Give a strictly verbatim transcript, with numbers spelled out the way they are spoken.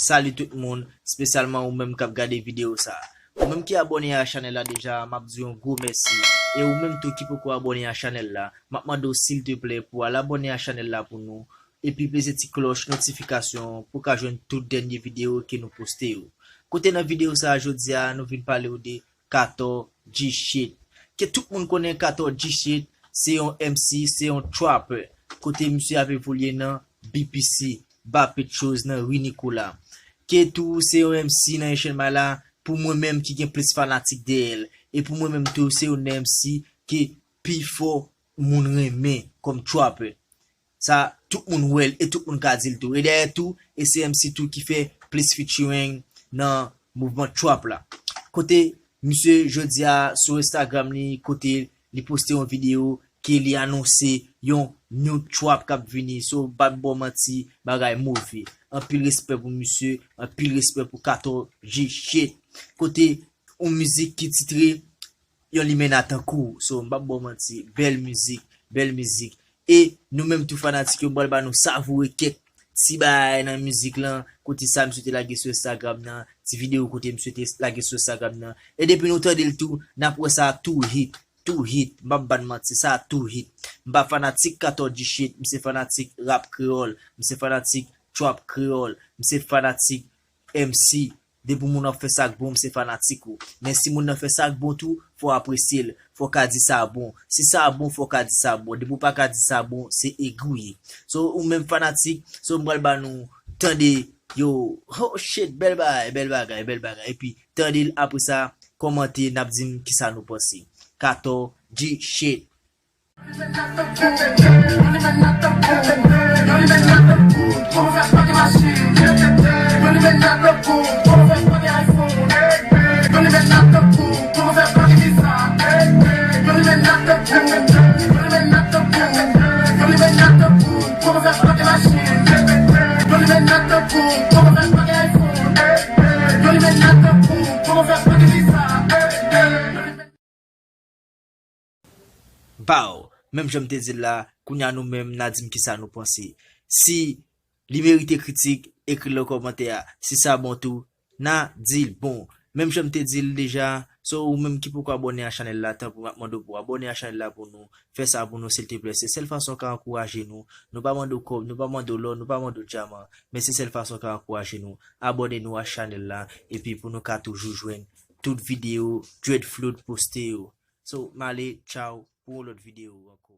Salut tout moun, espesyalman ou menm k ap gade videyo sa. Ou menm ki abòne a chanèl la deja, m ap di yon gwo mèsi. E ou menm tou ki poko abòne a chanèl la, m ap mande w silteplè pou w al abòne a chanèl la pou nou, epi peze ti klòch notifikasyon pou w ka jwenn tout dènye videyo ke nou poste yo. Kote nan videyo sa a jodi a, nou vin pale w de Kator G Shit. Ke tout moun konnen Kator G Shit, se yon M C, se yon trapper. Kote misye ap evolye nan B P C, Bapetchoz nan Ri Nikola. Ke tou se yon M C nan Ancient Mala, pou mwen menm ki gen plis fanatik dèyè l. E pou mwen menm tou se yon M C ke pi fò moun renmen kòm trapper. Sa, tout moun wè l e tout moun ka di l tou. E dayè tou, e se M C tou ki fè plis featuring nan mouvman trap la. Kote misye jodi a sou Instagram li, kote li poste yon videyo ke li anonse yon new trap k ap vini. So, m p ap ba w manti, bagay move. Anpil respè pou misye, anpil respè pou Kator G Shit. Kote yon mizik ki titre Yon Limena Tankou. So, m p ap ba w manti, bèl mizik, bèl mizik. E nou menm tou fanatik yo, m pral ba nou savoure kèk ti bagay nan mizik lan, kote sa misye te lage sou Instagram nan, ti videyo kote misye te lage sou Instagram nan. E depi nou tande l tou, n ap wè sa tou hit, tou hit, m p ap ba n manti, sa tou hit. M pa fanatik Kator G Shit, m se fanatik rap kreyòl, m se fanatik trap kreyòl, m se fanatik M C. Depi moun nan fè sa k bon, m se fanatik ou. Men si moun nan fè sa k bon tou, fò w apresye l. Fò w ka di sa bon. Si sa bon, fò w ka di sa bon. Depi w pa ka di sa bon, se egri w ye. So, ou menm fanatik, so m pral ba nou tande yo. Oh shit, bèl bagay, bèl bagay, bèl bagay. Epi tande l, apre sa, kòmante, n ap di m kisa nou panse. Kator G Shit. Baw, menm jan m te di l la, kounye a nou menm, n a di m kisa nou panse. Si li merite kritik, ekri l nan kòmantè a. Si sa bon tou, n a di l bon. Menm jan m te di l deja, so ou menm ki poko abòne a chanèl la, tanpri m ap mande w pou w abòne a chanèl la pou nou. Fè sa pou nou, silteplè. Se sèl fason w ka ankouraje nou. Nou pa mande w kòb, nou pa mande w lò, nou pa mande w dyaman. Men se sèl fason w ka ankouraje nou. Abòne nou a chanèl la, epi pou nou ka toujou jwenn tout videyo Dread Flood poste yo. So, m ale, tchaw, pou yon lòt videyo ankò.